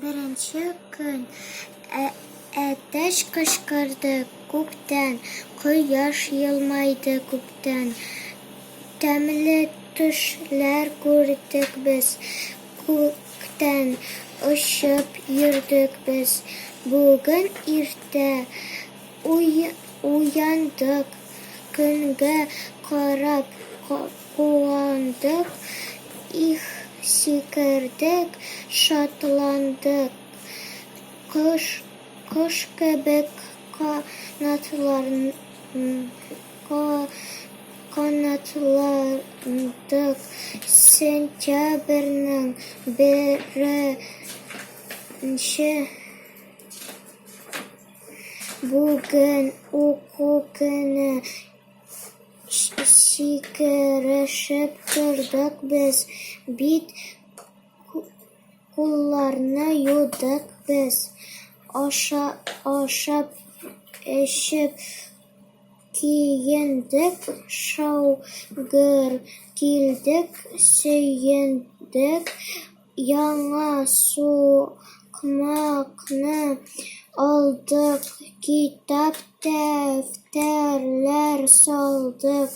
Беренче көн әтәч кычкырды күктән, Кояш елмайды күптән. Тәмле төшләр күрдек без күктән, Очып йөрдек без. Бүген иртә уяндык, Көнгә карап куандык, Их, сикердек, шатландык, Кош, кош кебек канатландык. Сентябрьнең беренче Бүген уку көне, Сикерешеп тордык без, Бит, кулларны юдык без. Ашап, эчеп, киендек, Шау-гөр килдек, сөендек. Яңа сукмакны алдык, Китап-дәфтәрләр салдык.